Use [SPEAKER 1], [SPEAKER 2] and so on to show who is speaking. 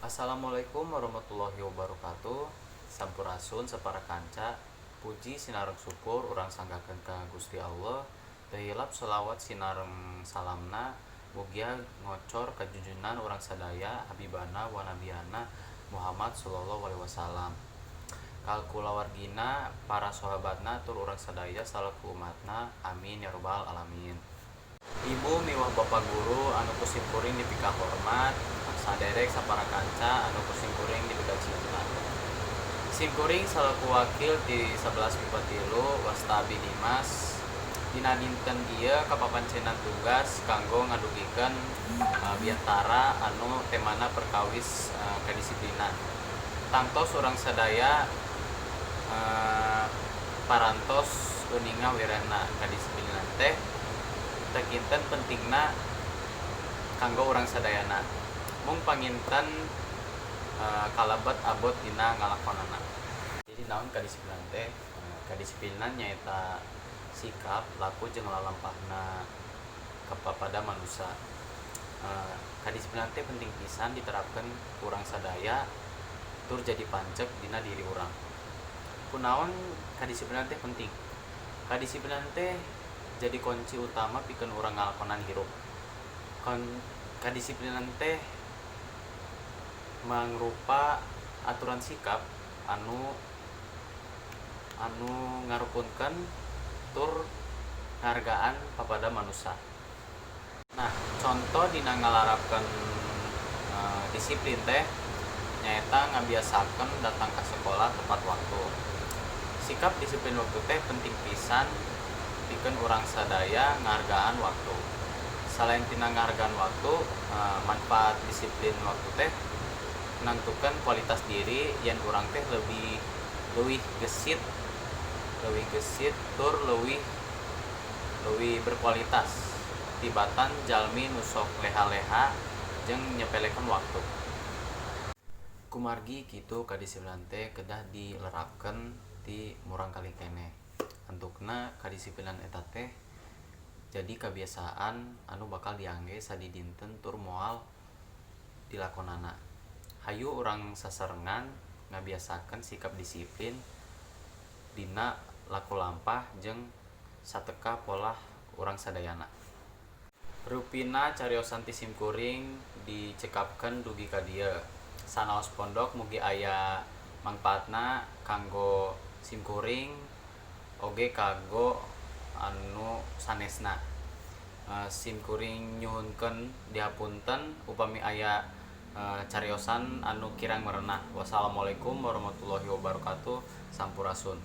[SPEAKER 1] Assalamualaikum warahmatullahi wabarakatuh. Sampurasun sapara kanca. Puji sinareng syukur urang sanggakeun ka Gusti Allah. Teu hilap sholawat sinareng salamna mugia ngocor ka junjunan urang sadaya, habibana wa nabiyana Muhammad sallallahu alaihi wasallam, ka kulawargina, para sahabatna, tur urang sadaya salaku umatna. Amin ya robbal alamin. Ibu miwah Bapak guru anu ku simkuring dipikahormat, saderek sapara kanca anu ku simkuring dipikacinta. Simkuring salaku wakil ti 11 MIPA 3, wasta abdi Dimas, dina dinten ieu kapapancenan tugas kanggo ngadugikeun biantara anu temana perkawis kadisiplinan. Tangtos urang sadaya parantos uninga wirehna kadisiplinan teh teh kinten pentingna kanggo urang sadayana, mung panginten kalebet abot dina ngalakonana. Jadi, naon kadisiplinan teh? Kadisiplinan nyaeta sikap, laku, jeung lalampahna kepada manusia. Kadisiplinan teh penting pisan diterapkeun ku urang sadaya tur jadi panceg dina diri urang. Kunaon kadisiplinan teh penting? Kadisiplinan teh jadi kunci utama pikeun urang ngalakonan hirup. Kadisiplinan teh mangrupa aturan sikap anu anu ngarukunkeun tur ngahargaan kepada manusia. Nah, contoh dina ngalarapkeun disiplin teh nyaeta ngabiasakeun datang ka sekolah tepat waktu. Sikap disiplin waktu teh penting pisan pikeun urang sadaya ngahargaan waktu. Selain tina ngahargaan waktu, manfaat disiplin waktu teh menentukan kualitas diri yang urang teh lebih leuwih gesit tur leuwih leuwih berkualitas tibatan jalmi nu sok leha-leha jeung nyepelekeun waktu. Kumargi kitu, kadisiplinan teh kedah dilerapkeun ti murangkalih keneh. Antukna kadisiplinan eta teh jadi kabiasaan anu bakal diangge sadidinten tur moal dilakonana. Hayu urang sasarengan ngabiasakeun sikap disiplin dina laku lampah jeung satekah polah urang sadayana. Rupina cariosan ti simkuring dicekapkeun dugi ka dieu. Sanaos pondok, mugi aya mangpaatna kanggo simkuring oge kanggo anu sanesna. Simkuring nyuhunkeun dihapunten upami aya cariosan anu kirang merenah. Wassalamualaikum warahmatullahi wabarakatuh. Sampurasun.